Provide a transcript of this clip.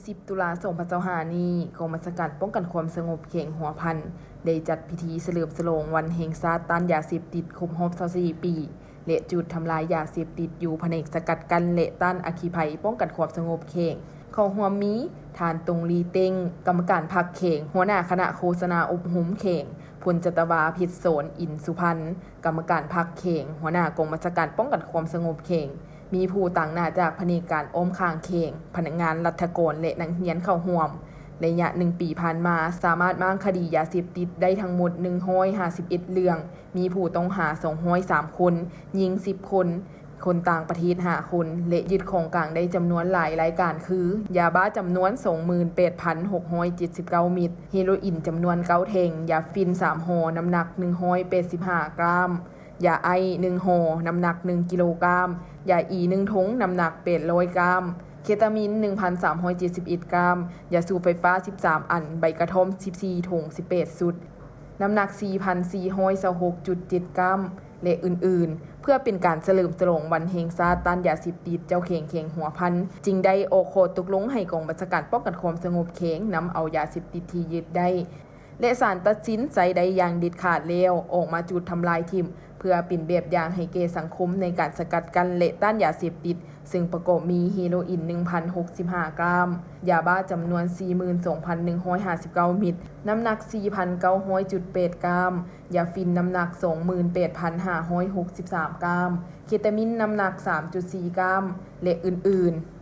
ສິບ ຕຸລາ ສອງພັນຊາວຫ້ານີ້, ກອງບັນຊາການປ້ອງກັນຄວາມສະຫງົບແຂວງຫົວພັນ ໄດ້ຈັດພິທີສະເຫຼີມສະຫຼອງວັນແຫ່ງຊາດຕ້ານຢາເສບຕິດຄົບຮອບຊາວສີ່ປີ ແລະ ຈູດທຳລາຍຢາເສບຕິດຢູ່ພະແນກສະກັດກັ້ນ ແລະ ຕ້ານອັກຄີໄພປ້ອງກັນຄວາມສະຫງົບແຂວງ. ເຂົ້າຮ່ວມມີ ທ່ານ ຕົງ ລີເຕັງ ກຳມະການພັກແຂວງ, ຫົວໜ້າຄະນະໂຄສະນາອົບຮົມແຂວງ, ພົນຈັດຕະວາ ເພັດສອນ ອິນສຸພັນ ກຳມະການພັກແຂວງ, ຫົວໜ້າກອງບັນຊາການປ້ອງກັນຄວາມສະຫງົບແຂວງ, ມີຜູ້ຕາງໜ້າຈາກພະແນກການອ້ອມຂ້າງແຂວງ, ພະນັກງານລັດຖະກອນ ແລະ ນັກຮຽນເຂົ້າຮ່ວມ. ໄລຍະໜຶ່ງປີຜ່ານມາ, ສາມາດມ້າງຄະດີຢາເສບຕິດໄດ້ທັງໝົດໜຶ່ງຮ້ອຍຫ້າສິບເອັດເລື່ອງ, ມີຜູ້ຕ້ອງຫາສອງຮ້ອຍສາມຄົນ, ຍິງສິບຄົນ, ຄົນຕ່າງປະເທດຫ້າຄົນ ແລະ ຍຶດຂອງກາງໄດ້ຈຳນວນຫຼາຍລາຍການຄື ຢາບ້າຈຳນວນສອງໝື່ນແປດພັນຫົກຮ້ອຍເຈັດສິບເກົ້າເມັດ, ເຮໂຣອິນຈຳນວນເກົ້າແທ່ງ, ຢາຝິ່ນສາມຫໍ່ ນ້ຳໜັກໜຶ່ງຮ້ອຍແປດສິບຫ້າກຣາມ, ຢາໄອສ໌ໜຶ່ງຫໍ່ ນ້ຳໜັກໜຶ່ງກິໂລກຣາມ, ຢາອີໜຶ່ງຖົງ ນ້ຳໜັກແປດຮ້ອຍກຣາມ, ເຄຕາມິນໜຶ່ງພັນສາມຮ້ອຍເຈັດສິບເອັດກຣາມ, ຢາສູບໄຟຟ້າສິບສາມອັນ, ໃບກະທ່ອມສິບສີ່ຖົງ ສິບແປດຊຸດ, ນ້ຳໜັກສີ່ພັນສີ່ຮ້ອຍຊາວຫົກຈຸດເຈັດກຣາມ ແລະ ອື່ນໆ. ເພື່ອເປັນການສະເຫຼີມສະຫຼອງວັນແຫ່ງຊາດຕ້ານຢາເສບຕິດ, ເຈົ້າແຂວງແຂວງຫົວພັນ ຈຶ່ງໄດ້ອອກຂໍ້ຕົກລົງໃຫ້ກອງບັນຊາການປ້ອງກັນຄວາມສະຫງົບແຂວງນຳເອົາຢາເສບຕິດທີ່ຍຶດໄດ້ ແລະ ສານຕັດສິນໃຊ້ໄດ້ຢ່າງເດັດຂາດແລ້ວ ອອກມາຈູດທຳລາຍຖິ້ມ ເພື່ອເປັນແບບຢ່າງໃຫ້ແກ່ສັງຄົມໃນການສະກັດກັ້ນ ແລະ ຕ້ານຢາເສບຕິດ, ເຊິ່ງປະກອບມີເຮໂຣອິນໜຶ່ງພັນຫົກສິບຫ້າກຣາມ, ຢາບ້າຈຳນວນສີ່ໝື່ນສອງພັນໜຶ່ງຮ້ອຍຫ້າສິບເກົ້າເມັດ, ນ້ຳໜັກສີ່ພັນເກົ້າຮ້ອຍຈຸດແປດກຣາມ, ຢາຝິ່ນນ້ຳໜັກສອງໝື່ນແປດພັນຫ້າຮ້ອຍຫົກສິບສາມກຣາມ, ເຄຕາມິນນ້ຳໜັກສາມຈຸດສີ່ກຣາມ ແລະ ອື່ນໆ.